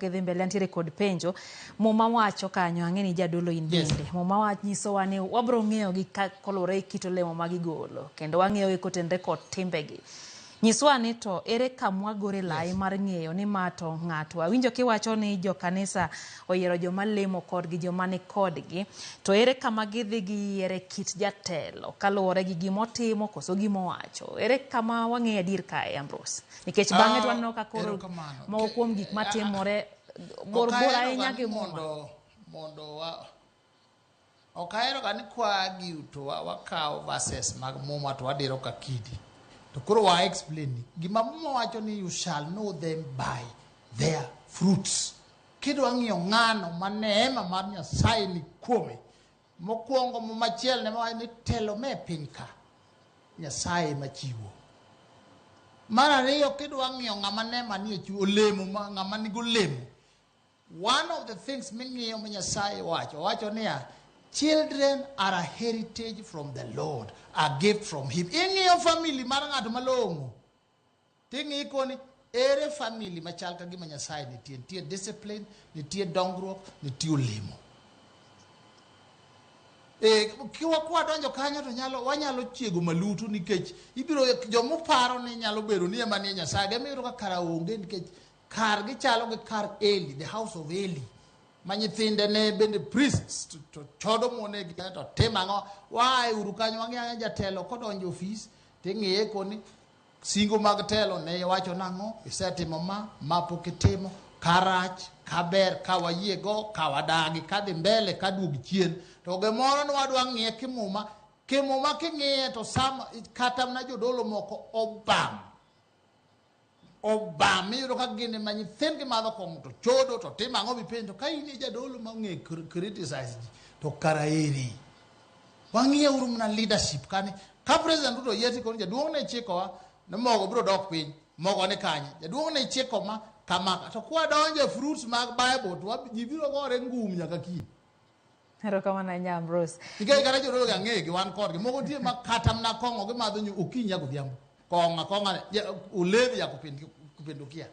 kapok idhi mbele antiere kod penjo. Muma wacho kanyo, ang'e ni jadolo in bende. Muma wach nyisowa ni wabro ng'eyogi ka koluwore gi kit olemo ma gigolo kendo wang'eyogi kotenre kod timbegi. Nyiswa ni to ere kamwagore lai mar ng'eyo ni ma to ng'ato. Awinjo kiwacho ni jo kanisa oyiero joma lemo kodgi, joma ni kodgi. To ere kama gidhi giyiere kit jatelo kaluwore gi gima otimo koso gima owacho? Ere kama wang'eyo adier kae, Ambrose? Nikech bang'e to waneno ka koro Erokamano. moko kuom gik matimore bor Ok bor ahero ahinya ga ni gi Muma. mondo wa ok ahero ga ni kwa argue to wakawo verses mag Muma to wadiro ka kidi. To koro wa explain ni gima Muma wacho ni you shall know them by their fruits. Kidwa ng'iyo ng'ano ma neema mar Nyasaye ni kuome, mokwongo Muma achiel ne wacho ni telo me piny ka Nyasaye ema chiwo. Mar ariyo kidwa ng'iyo ng'ama neema nie chiwo olemo ma ng'ama nigi olemo. One of the things ming'iyo ma Nyasaye wacho, owacho niya, children are a heritage from the Lord, a gift from him. Ing'iyo family mar ng'ato malong'o, ting'iyi koni, ere family machal ka gima Nyasaye nitie? Nitie discipline, nitie dongruok, nitie olemo. Kwa donjo kanyo to wanyalo chiego malutu nikech ibiro jomoparo ni nyalo bedo ni ema nie Nyasaye, gima iyudo ka kara onge nikech kar gichalo gi kar Eli, the house of Eli, ma nyithinde ne bende priests to chodo monegi to timo ang'o? Wae uru kanyo wang'iyo ang'iya jatelo kodonjo ofis ting'iye koni singo mag telo ne iwacho nang'o, isetimo ma, ma pok itimo, ka rach, ka ber, ka wayie go, ka wadagi, ka dhi mbele, ka duog chien. To gimoro ne wadwa ng'iye kimuma, kimuma king'iye to sama kata mana jodolo moko obam. Obam, iyudo ka gin ema nyithindgi madho kong'o to chodo to timo ang'o mipenjo ka in e jadolo ma ong'e criticize ji to kara eri. Wang'iye uru mana leadership kani. Ka President Ruto oyie tikoni jaduong' ne chikowa ni mogo biro dok piny, mogo ni kanye? Jaduong' ne chiko ma kama. To kwa donjo e fruits mag Bible to ji biro gore ngum nyaka kiny. Erokamano ahinya Ambrose. Nikech kata jodolo gi ang'eyo gi wan kodgi. Moko nitie ma kata mana kong'o gimadho okinyi nyaka odhiambo. Kong'o akong'a, ulevi ya kupindukia.